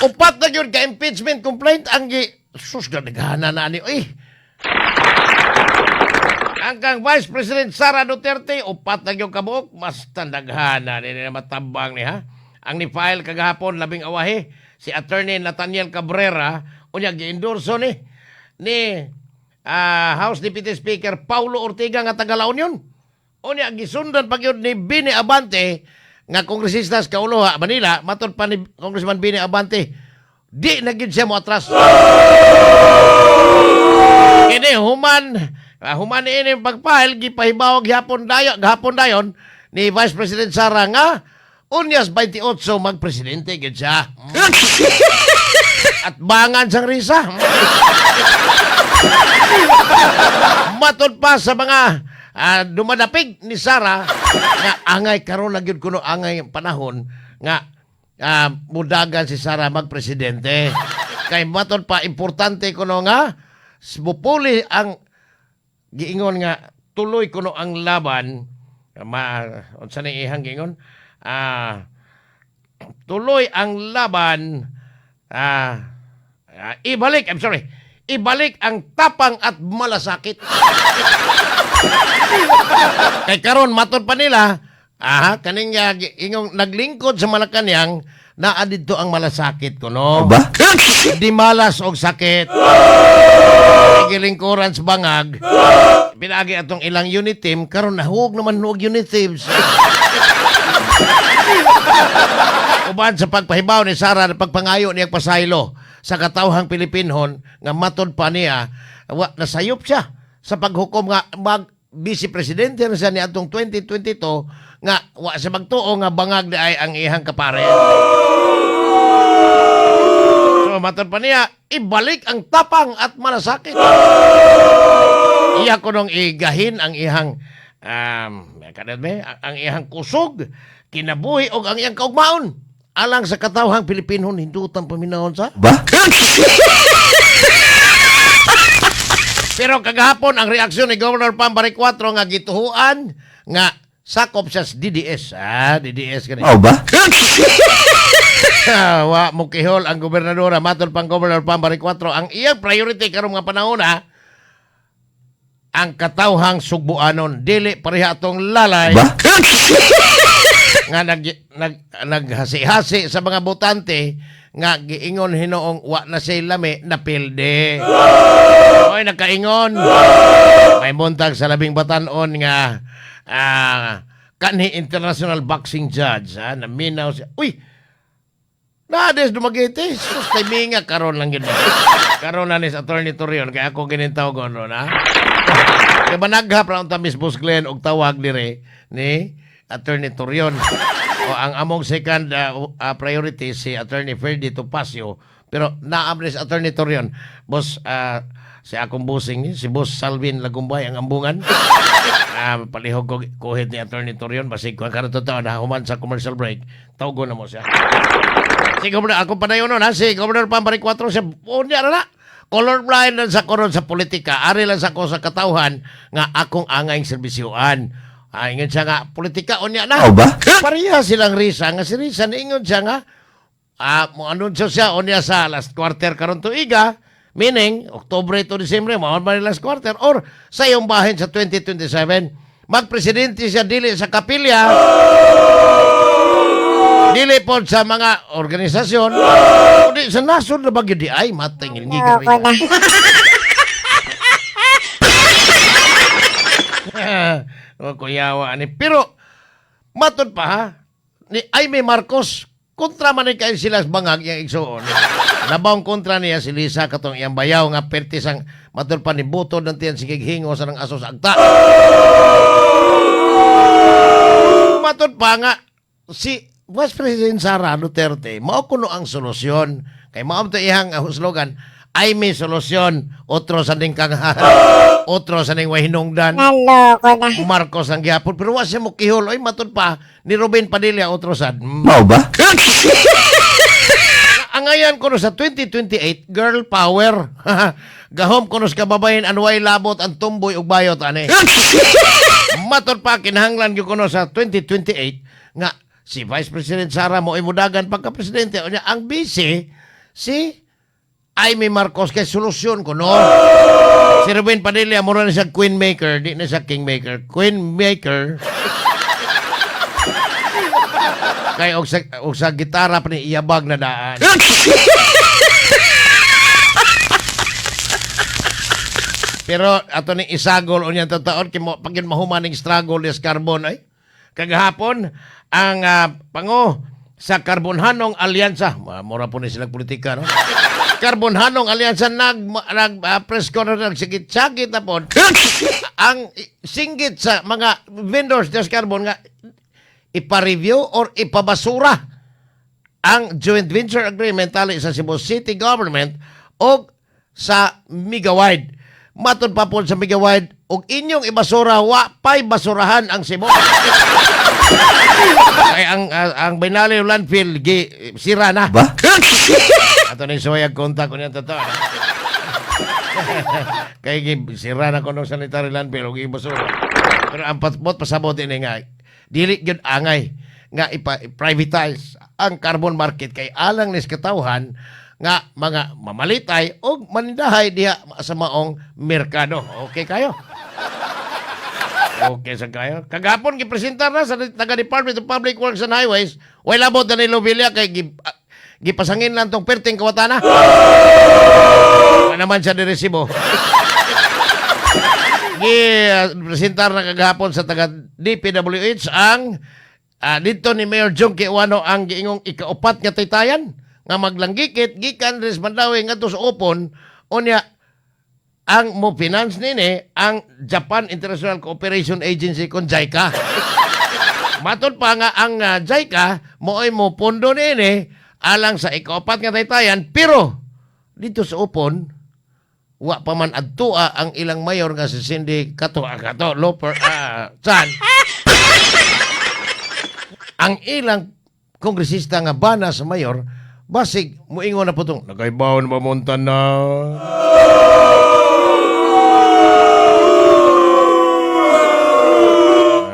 Upat na gyud ka impeachment complaint ang gi sus, ganaghana na ani oy. Ang kang Vice President Sara Duterte, upat na gyud kabuok, basta daghana ni na matabang ni ha. Ang ni-file kagahapon labing awahi si Attorney Nathaniel Cabrera, unya gi-endorso ni ni House Deputy Speaker Paulo Ortiga nga taga La Union. Unya gisundan pa gyud ni Bini Abante nga kongresista sa Kauluha, Manila. Matod pa ni Congressman Bini Abante, di na gyud siya mo atras. Kini human ini pag-file, gipahibaw gihapon dayon, gahapon dayon ni Vice President Sara nga unyas 28 magpresidente gyud siya. At bangan sang Risa. Matod pa sa mga dumadapig ni Sara nga angay karon na gyud kuno, angay ang panahon nga mudagan si Sara magpresidente. Kay matod pa, importante kuno nga mupuli ang giingon nga tuloy kuno ang laban, ma unsa ni ihang giingon, tuloy ang laban, ibalik, I'm sorry, ibalik ang tapang at malasakit. Kay karon matod pa nila, kaning ingong naglingkod sa Malacanang, naa didto ang malasakit kuno. Ba? Di malas og sakit. Gilingkuran sa bangag. Pinagi atong ilang unit team, karon nahug naman og unit teams. Uban sa pagpahibaw ni Sara na pagpangayo niya pasaylo sa katawhang Pilipinhon nga matod pa niya, wa, nasayop siya sa paghukom nga mag vice presidente na siya ni atong 2022, nga wa siya magtuo nga bangag di ay ang ihang kapare. So matod pa niya, ibalik ang tapang at malasakit. Iya kunong igahin ang ihang kanat be, ang ihang kusog, kinabuhi og ang iyang kaugmaon alang sa katawhang Pilipinhon. Hindutan paminahon sa Ba? Pero kagahapon ang reaksyon ni Governor Pam Baricuatro nga gituhuan nga sakop siya sa DDS. Ah, DDS kani. Oh ba? Wa mo kihol ang gobernadora. Matod pang Governor Pam Baricuatro, ang iyang priority karong nga panahon ha, ang katawhang Sugbuanon, dili pareha atong lalay Ba? nga nag, nag naghasi-hasi sa mga botante nga giingon hinoong wa na siya lami na pilde. Oy, nakaingon. May buntag sa labing batanon nga kanhi international boxing judge ha, naminaw siya. Uy, Nades Dumaguete, sus kay minga karon lang yun. Karon na ni sa Attorney Torion kay ako ginintawag ron ha. Kay managhap ra unta Miss Boss Glenn og tawag dire ni Attorney Torion. O ang among second priority si Attorney Ferdy Topacio, pero naam ni si Attorney Torion. Boss, si akong busing ni si Boss Salvin Lagumbay ang ambungan. Palihog ko kuhit ni Attorney Torion basig ko karon totoo na human sa commercial break. Tawgon na mo siya. Si Governor, ako pa na yun, ha? Si Governor Pam Baricuatro, siya, unya na na. Colorblind lang sa koron sa politika. Ari lang sa ko sa katawhan nga akong angayng serbisyuan. Ah, ingon siya nga, politika, unya na. Oh ba? Pareha silang Risa, nga si Risa, ingon siya nga, mo anunsyo siya, unya sa last quarter karon tuiga, meaning, Oktubre to Disyembre, mao man ni last quarter, or sa iyong bahin sa 2027, magpresidente siya dili sa kapilya, dili po sa mga organisasyon, kundi sa nasod na bagyo di ay matingil Loko na. O kuyawa ani. Pero matod pa ha ni Amy Marcos, kontra man ni kay sila sa bangag iyang igsuon. Nabawng kontra niya si Lisa katong iyang bayaw nga pertis ang matod pa ni butod ng tiyan sige hingo sa ng aso sa agta. Matod pa nga si Vice President Sara Duterte mao kuno ang solusyon kay mao to iyang slogan ay may solusyon, otro sa ning kang otro sa ning way hinungdan. Naloko na. Marcos ang gihapon pero wa siya mo kihol oy. Matod pa ni Ruben Padilla, otro sad. Mao ba? Angayan kuno sa 2028 girl power. Gahom kuno sa kababayen anway labot ang tumboy ug bayot ani. Matod pa, kinahanglan gyud kuno sa 2028 nga si Vice President Sara mo imudagan pagka presidente. Unya ang busy Si Imee Marcos kay solusyon ko, no? Si Robin Padilla, mura na siya queen maker, di na siya king maker. Queen maker. Kay og sa gitara pa ni iyabag na daan. Pero ato ni isagol unya taon kay mo pag yun mahuman ning struggle des carbon ay. Kagahapon ang pango sa Karbonhanong Alyansa, mura po ni silang politika, no? Karbonhanong Alyansa nag nag press conference, nagsigit-sagit na po ang singgit sa mga vendors des carbon nga ipa-review or ipabasura ang joint venture agreement tali sa Cebu City Government o sa Megawide. Matod pa po sa Megawide, og inyong ibasura, wa pa'y basurahan ang Cebu. Kay ang Binaliw landfill gi sira na. Ba? Ato ni suwayag kontak ko niya totoo. Kay gi sira na kuno sanitary landfill og ibasura. Pero ang patbot pasabot ini nga dili gyud angay nga ipa-privatize ang carbon market kay alang nis katawhan nga mga mamalitay og manindahay diha sa maong merkado. Okay kayo? Okay sa kayo. Kagapon gipresentar na sa taga Department of Public Works and Highways. Way labot na ni Lovilla kay gipasangin lang tong perting kawatana. Wa naman siya diresibo. Gi-presentar na kagahapon sa taga DPWH ang dito ni Mayor Jonkie Ouano ang giingong ikaupat nga taytayan nga maglanggikit gikan diri sa Mandaue ngadto sa Opon. Unya ang mo finance nini ang Japan International Cooperation Agency kon JICA. Matod pa nga ang JICA mo'y mo pondo nini alang sa ikaupat nga taytayan, pero dito sa Opon wa pa man adtua ang ilang mayor nga si Cindy Kato, Kato Loper, Chan. Ang ilang kongresista nga bana sa mayor basig muingon na po tong nagaybaw na mamunta na.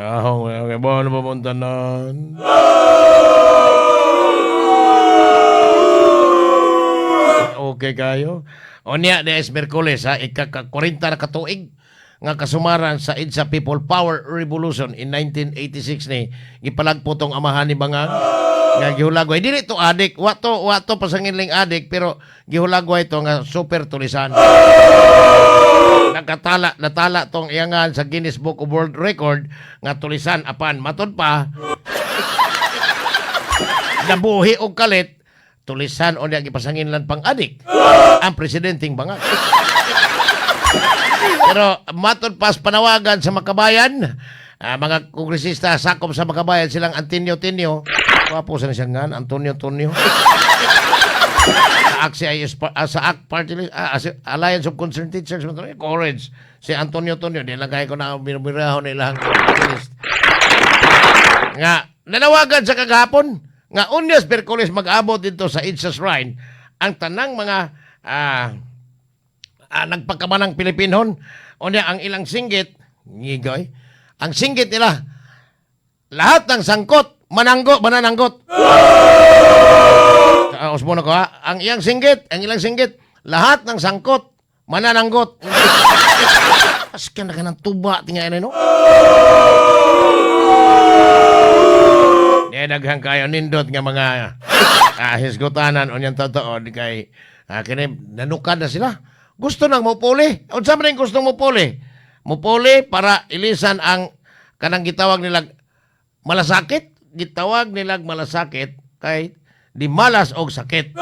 Ah, nagaybaw na mamunta na. Okay kayo. Unya des Merkules ha, ika-40 na katuig nga kasumaran sa EDSA People Power Revolution in 1986 ni gipalagpo tong amahan ni Bangang nga gihulagway. Dili to adik, wa to pasanginling adik, pero gihulagway to nga super tulisan. Nakatala, natala tong iyangan sa Guinness Book of World Record nga tulisan, apan matod pa nabuhi og kalit tulisan. Unya gipasanginlan pang adik ang presidenteng Bangag. Pero matod pas panawagan sa Makabayan, mga kongresista sakop sa Makabayan silang Antonio Tinio. Wapo sa siyang ngan, Antonio Tonio. Sa ACT sa ACT Party List, Alliance of Concerned Teachers, courage. Si Antonio Tonio, di lang kaya ko na binubirahon nila ang list. Nga, nanawagan sa kagahapon, nga unyas Merkules mag-abot dito sa EDSA Shrine, ang tanang mga nagpakamanang Pilipinon, unya ang ilang singgit, ngigoy, ang singgit nila, lahat ng sangkot, mananggo, manananggot. Usbo na ko ha, ang iyang singgit, ang ilang singgit, lahat ng sangkot, manananggot. Askan na ka ng tuba, tingnan no? Di daghang kayo nindot nga mga hisgutanan unyang totoo kay kini nanukad na sila. Gusto nang mupuli. Unsa man ang gusto mupuli? Mupuli para ilisan ang kanang gitawag nilag malasakit, gitawag nilag malasakit kay di malas og sakit.